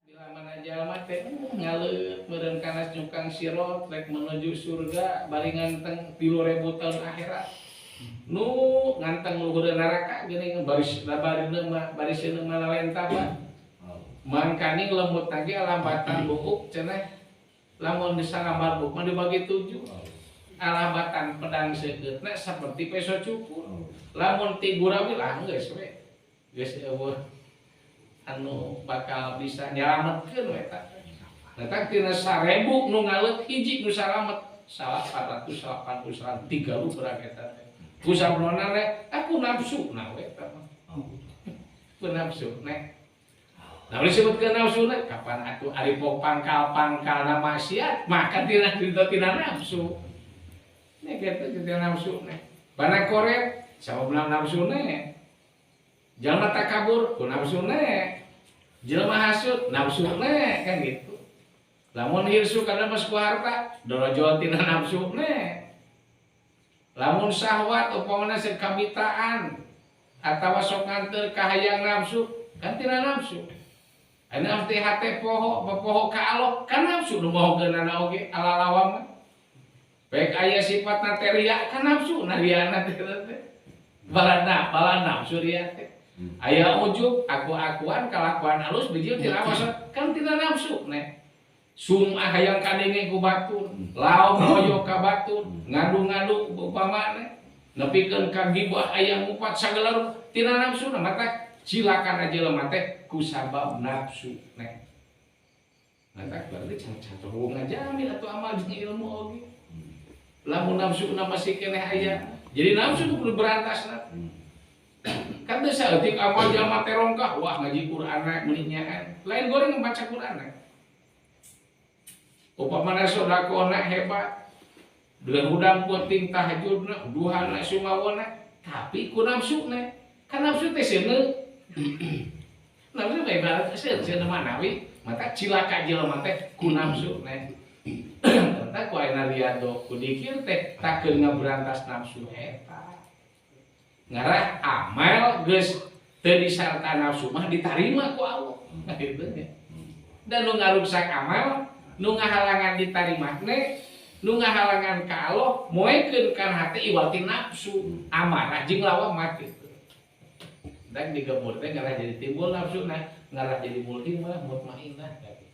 Bila mana jalma teh ngaleut meureun kana nyukang sirot rek menuju surga bari nganteng 3000 tahun akhirat. Nu nganteng luhureun neraka geuning baris barina mah barisna mah lalenta mah. Mangkaning lemut lagi alambatan buuk cenah lamun disalambar buuk mah dibagi 7. Alambatan pedang seukeutna seperti peso cukur. Lamun ti gurawi lah geus we. Geus eueuh anu bakal bisa nyelametkeun we eta. Eta tina 1000 nu ngaleut hiji nu salamet 889 tiga lu eta teh. Ku sabrona we aku nafsu na we eta mah. Ku nafsu ne. Nah, disebutkeun nafsuna kapan atuh ari pangkal-pangkalna maksiat maka tina tina nafsu. Nya kitu tina nafsu ne. Bana koret sababna nafsu ne. Jalma takabur ku nafsu ne. Jelema hasud nafsu ne kan gitu. Lamun hirsu kana mas ku harta dorojol tina nafsu ne. Lamun syahwat upamana sekabitaan atawa sok nganteur ka hayang nafsu kan tina nafsu. Anu teh hate poho poho ka Allah kan nafsu nu mohokeunana oge ala-lawa mah. Baik aya sifatna teh ria kan nafsu na riana teh teh. Balana bala nafsu ria teh. Aya ujub aku-akuan kalakuan halus bijil tina awas kan tina nafsu ne. Sum'ah hayang kadenge ku batur, laum hoyo ka batur, ngadu-ngadu upamana nepikeun ka gibah aya ngupat sagala tina nafsu na mata cilakana jelema teh ku sabab nafsu ne. Mata berarti can ngajamin atau amal jeung ilmu oge. Lamun nafsu na masih keneh aya. Jadi nafsu kudu berantasna. Kan teu saeutik amal jalma teh rongkah, wah ngaji Qur'an meuni nyaan. Lain goreng membaca Qur'an. Upamana sedekahna hebat. Dengan hudang penting tahajudna, duhana sumawona, tapi ku nafsuna. Kan nafsu teh seuneu. Nafsu teh ibarat seuneu seuneu manawi, mata cilaka jelema teh ku nafsuna. Tah ku ayeuna riado ku dikir teh takeun ngaberantas nafsu eta. Ngarah amal geus teu disarta nafsu mah ditarima ku Allah. Gitu nya. Dan nu ngaruksak amal, nu ngahalangan ditarima ne, nu ngahalangan ka Allah moekeun kana hate iwati nafsu, amarah jeung lawamah gitu. Dan digemur teh ngarah jadi timbul nafsu nah, ngarah jadi mulhimah, mutmainah gitu.